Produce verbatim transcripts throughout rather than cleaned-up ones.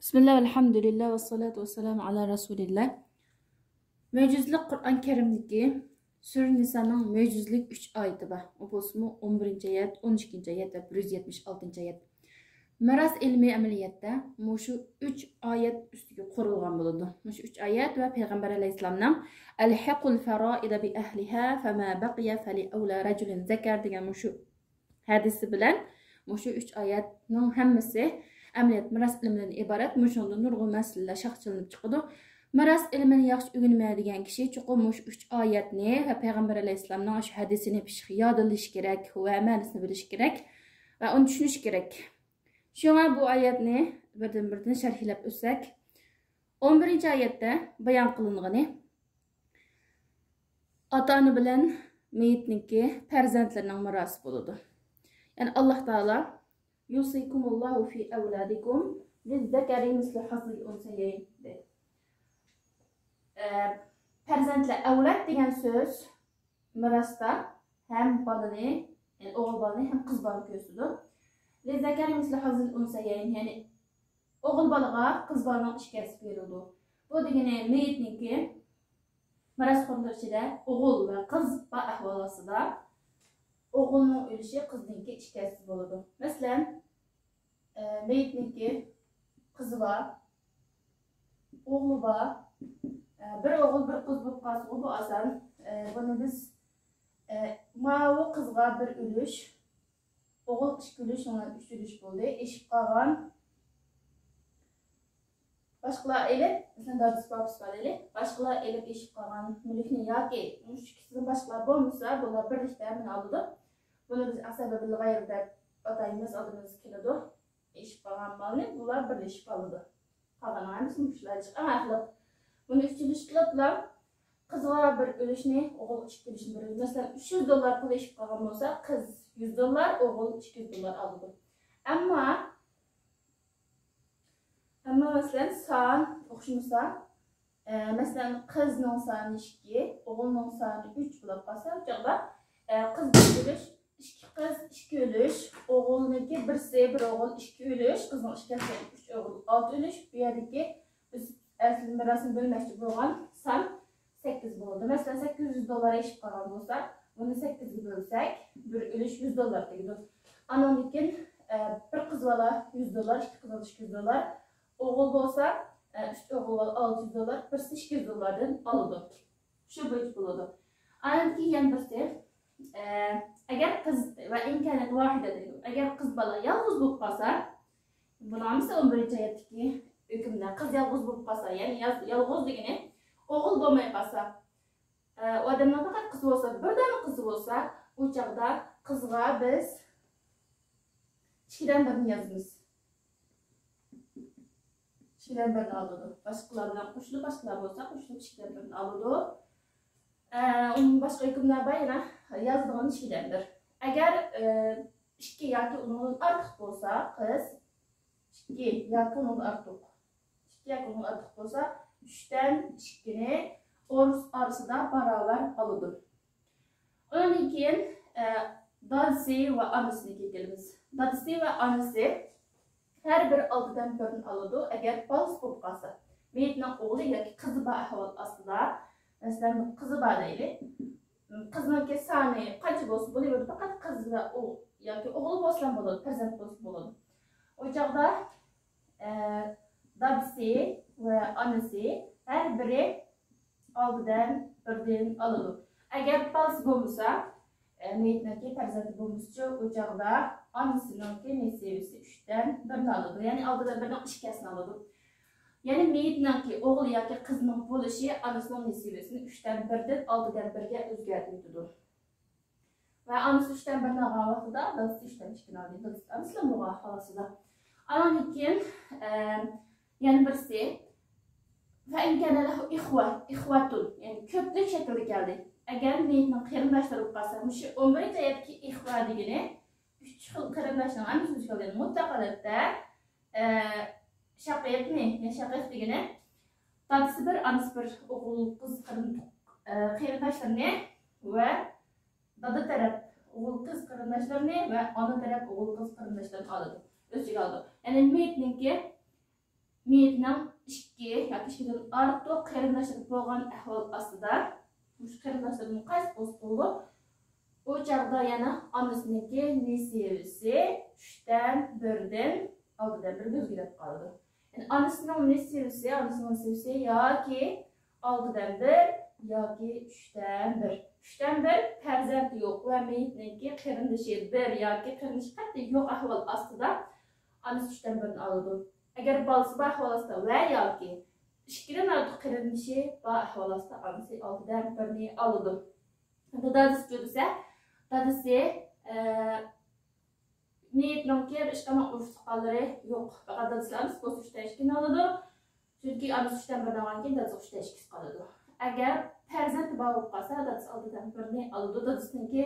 بىسمىللا، ۋەلھەمدۇلىللا، ۋەسسالاتۇ ۋەسسالامۇ ئالا رەسۇلىللا. مۆجىزىلىك قۇرئان كەرىمدىكى سۈرە نىسانىڭ مۆجىزىلىك ئۈچ ئايىتى بار. ئۇ بولسىمۇ ئون بىرىنچى ئايەت، ئون ئىككىنچى ئايەت ۋە بىر يۈز يەتمىش ئالتىنچى ئايەت. مىراس ئىلمى ئەمەلىيەتتە مۇشۇ ئۈچ ئايەت ئۈستىگە قۇرۇلغان بولىدۇ. مۇشۇ ئۈچ ئايەت ۋە پەيغەمبەر ئەلەيھىسسالامنىڭ «ئەلھىقۇل فەرائىدە بىئەھلىھا فەما بەقىيە فەلىئەۋلا رەجۇلىن زەكەر» دېگەن مۇشۇ ھەدىسى بىلەن مۇشۇ ئۈچ ئايەتنىڭ ھەممىسى ئەمەلىيەت مىراس ئىلمىدىن ئىبارەت. مۇشۇنىڭدا نۇرغۇن مەسىلىلەر شاخچىلىنىپ چىقىدۇ. مىراس ئىلمىنى ياخشى ئۆگىنىمەن دېگەن كىشى چوقۇم مۇشۇ ئۈچ ئايەتنى ۋە پەيغەمبەر ئەلەيھىسسالامنىڭ شۇ ھەدىسىنى پىششىق يادلىشى كېرەك ۋە مەنىسىنى بىلىشى كېرەك ۋە ئۇنى چۈشىنىشى كېرەك. شۇڭا بۇ ئايەتنى بىردىن-بىردىن شەرھلەپ ئۆتسەك، ئون بىرىنچى ئايەتتە بايان قىلىنغىنى، ئاتا-ئانا بىلەن مېيىتنىڭكى پەرزەنتلىرىنىڭ مىراسى بولىدۇ. يەنى ئاللاھ تائالا «يۇسىكۇمۇللاھۇ فى ئەۋلادىكۇم لىززەكەرى مىسلۇ ھەززىل ئۇنسەيەين» دەيدۇ. ئە، پەرزەنتلەر، ئەۋلاد دېگەن سۆز مىراستا ھەم بالىنى، يەنى ئوغۇل بالىنى ھەم قىز بالىنى كۆرسىتىدۇ. لىززەكەرى مىسلۇ ھەززىل ئۇنسەيەين، يەنى ئوغۇل بالىغا قىز بالىنىڭ ئىككىسى بېرىلىدۇ. بۇ دېگىنى مېيىتنىڭكى مىراسخورلار ئىچىدە ئوغۇل ۋە قىز بار ئەھۋال ئاستىدا ئوغۇلنىڭ ئۈلۈشى، قىزنىڭكى ئىككىسى بولىدۇ. مەسىلەن، ئە، مېيىتنىڭكى قىزى بار، ئوغلى بار. ئە، بىر ئوغۇل، بىر قىز بولۇپ قالسىغۇ، بۇ ئاسان. ئە، بۇنى بىز، ئە، ماۋۇ قىزغا بىر ئۈلۈش، ئوغۇل ئىككى ئۈلۈش، ئۇنىڭ ئۈچ ئۈلۈش بولدى. ئېشىپ قالغان باشقىلار ئېلىپ، مەسىلەن، دادىسى، بابىسى بار ئىدى. باشقىلار ئېلىپ ئېشىپ قالغان مۈلۈكنى ياكى مۇشۇ ئىككىسىدىن باشقىلار بولمىسا، بۇلار بىرلىكتە ھەممىنى ئالىدۇ. بۇنى بىز ئەسەبە بىل غەير دەپ ئاتايمىز، ئالدىمىزغا كېلىدۇ. ئېشىپ قالغان مالنى بۇلار بىرلىشىپ ئالىدۇ. قالغان ھەممىسى مۇشۇلار جىق ئەڭ ھەقلىق. بۇنى ئۈچ ئۈلۈش قىلىپلا، قىزغا بىر ئۈلۈشنى، ئوغۇلغا ئىككى ئۈلۈشنى بېرىدۇ. مەسىلەن، ئۈچ يۈز دوللار پۇل ئېشىپ قالغان بولسا، قىز يۈز دوللار، ئوغۇل ئىككى يۈز دوللار ئالىدۇ. ئەمما، ئەمما مەسىلەن، سان ئوخشىمىسا، ئە، مەسىلەن، قىزنىڭ سانى ئىككى، ئوغۇلنىڭ سانى ئۈچ بولۇپ قالسا، ئۇ چاغدا، ئە، قىز بىر ئۈلۈش، ئىككى قىز ئىككى ئۈلۈش، ئوغۇلنىڭكى بىرسى بىر ئوغۇل ئىككى ئۈلۈش، قىزنىڭ ئىككىسى ئۈچ ئوغۇل ئالتە ئۈلۈش. بۇ يەردىكى بىز ئەسلى مىراسنى بۆلمەكچى بولغان سان سەككىز بولىدۇ. مەسىلەن، سەككىز يۈز دوللار ئېشىپ قالغان بولسا، بۇنى سەككىزگە بۆلسەك، بىر ئۈلۈش يۈز دوللار تېگىدۇ. ئانىڭدىن كېيىن، ئە، بىر قىز بالا يۈز دوللار، ئىككى قىز بالا ئىككى يۈز دوللار، ئوغۇل بولسا، ئە، ئۈچ ئوغۇل بالا ئالتە يۈز دوللار، بىرسى ئىككى يۈز دوللاردىن ئالىدۇ. شۇ بويىچە بولىدۇ. ئاندىن كېيىن يەنە بىرسى، ئە، ئەگەر قىز، ۋە ئىن كانەت ۋاھىدە دەيدۇ. ئەگەر قىز بالا يالغۇز بولۇپ قالسا، بۇنىڭ ھەممىسى ئون بىرىنچى ئايەتتىكى ھۆكۈمدە، قىز يالغۇز بولۇپ قالسا، يەنى ياز-، يالغۇز دېگىنى ئوغۇل بولماي قالسا، ئە، ئۇ ئادەمنىڭ پەقەت قىزى بولسا، بىر دانە قىزى بولسا، ئۇ چاغدا قىزغا بىز ئىككىدىن بىرنى يازىمىز. ئىككىدىن بىرنى ئالىدۇ. باشقىلار بىلەن قوشۇلۇپ، باشقىلار بولسا قوشۇلۇپ ئىككىدىن بىرنى ئالىدۇ. ئە، ئۇنىڭ باشقا ھۆكۈملەر بار يەنە، يازىدىغان ئىككىدىن بىر. ئەگەر، ئە، ئىككى ياكى ئۇنىڭدىن ئارتۇق بولسا قىز، ئىككى ياكى ئۇنىڭدىن ئارتۇق، ئىككى ياكى ئۇنىڭدىن ئارتۇق بولسا، ئۈچتىن ئىككىنى ئورۇس ئارىسىدا باراۋەر ئالىدۇ. ئۇنىڭدىن كېيىن، ئە، دادىسى ۋە ئانىسىنىڭكىگە كېلىمىز. دادىسى ۋە ئانىسى ھەر بىرى ئالتىدىن بىرنى ئالىدۇ، ئەگەر بالىسى بولۇپ قالسا. مېيىتنىڭ ئوغلى ياكى قىزى بار ئەھۋال ئاستىدا، مەسىلەن، قىزى بار دەيلى. قىزنىڭكى سانى قانچە بولسا بولىۋېرىدۇ، پەقەت قىز ۋە ئوغ-، ياكى ئوغۇل بولسىلا بولىدۇ، پەرزەنت بولسا بولىدۇ. ئۇ چاغدا، ئە، دادىسى ۋە ئانىسى ھەر بىرى ئالتىدىن بىردىن ئالىدۇ. ئەگەر بالىسى بولمىسا، ئە، مېيىتنىڭكى پەرزەنتى بولمىسىچۇ، ئۇ چاغدا ئانىسىنىڭكى نېسىۋىسى ئۈچتىن بىرنى ئالىدۇ. يەنى ئالتىدىن بىرنىڭ ئىككىسىنى ئالىدۇ. يەنى مېيىتنىڭكى ئوغلى ياكى قىزىنىڭ بولۇشى ئانىسىنىڭ نېسىۋىسىنى ئۈچتىن بىردىن ئالتىدىن بىرگە ئۆزگەرتىۋېتىدۇ. ۋە ئانىسى ئۈچتىن بىرنى ئالغان ۋاقتىدا دادىسى ئۈچتىن ئىككىنى ئالدى. دادىسى ئانىسىلا بولغان خالاسىدا. ئانىڭدىن كېيىن، ئە، يەنە بىرسى، فەئىن كانە لەھۇ ئىخۋە، ئىخۋەتۇن، يەنى كۆپلۈك شەكىلدە كەلدى. ئەگەر مېيىتنىڭ قېرىنداشلىرى بولۇپ قالسا، مۇشۇ ئون بىرىنچى ئايەتتىكى ئىخۋە دېگىنى ئۈچ خىل قېرىنداشنىڭ ھەممىسى كەلگەن مۇتلەق ھالەتتە، ئە، شەقىقنى، يەنى شەقىق دېگىنى دادىسى بىر، ئانىسى بىر، ئوغۇل، قىز قېرىن-، ئە، قېرىنداشلىرىنى ۋە دادا تەرەپ ئوغۇل قىز قېرىنداشلىرىنى ۋە ئانا تەرەپ ئوغۇل قىز قېرىنداشلىرىنى ئالىدۇ. ئۆز ئىچىگە ئالىدۇ. يەنى مېيىتنىڭكى مېيىتنىڭ ئىككى ياكى ئىككىدىن ئارتۇق قېرىنداشلىرى بولغان ئەھۋال ئاستىدا، مۇشۇ قېرىنداشلىرىدىن قايسى بولسا بولىدۇ، ئۇ چاغدا يەنە ئانىسىنىڭكى نېسىۋىسى ئۈچتىن بىردىن ئالتىدىن بىرگە ئۆزگىرىپ قالىدۇ. يەنى ئانىسىنىڭ نېسىۋىسى، ئانىسىنىڭ نېسىۋىسى ياكى ئالتىدىن بىر ياكى ئۈچتىن بىر. ئۈچتىن بىر پەرزەنتى يوق ۋە مېيىتنىڭكى قېرىندىشى بىر ياكى قېرىندىشى قەتئىي يوق ئەھۋال ئاستىدا ئانىسى ئۈچتىن بىرنى ئالىدۇ. ئەگەر بالىسى بار ئەھۋال ئاستىدا ۋە ياكى ئىككىدىن ئارتۇق قېرىندىشى بار ئەھۋال ئاستىدا ئانىسى ئالتىدىن بىرنى ئالىدۇ. دادىسىچۇ دېسە، دادىسى، ئە، مېيىتنىڭكى ھېچقانداق ئۇرۇق تۇغقانلىرى يوق. پەقەت دادىسى، ئانىسى بولسا ئۈچتىن ئىككىنى ئالىدۇ. چۈنكى ئانىسى ئۈچتىن بىرنى ئالغاندىن كېيىن دادىسىغا ئۈچتىن ئىككىسى قالىدۇ. ئەگەر پەرزەنتى بار بولۇپ قالسا، دادىسى ئالتىدىن بىرنى ئالىدۇ. دادىسىنىڭكى،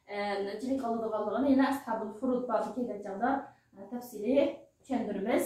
ئە، نەچچىلىك ئالىدىغانلىقىنى يەنە ئەسھابۇل فۇرۇد بابى كەلگەن چاغدا، ئە، تەپسىلىي چۈشەندۈرىمىز.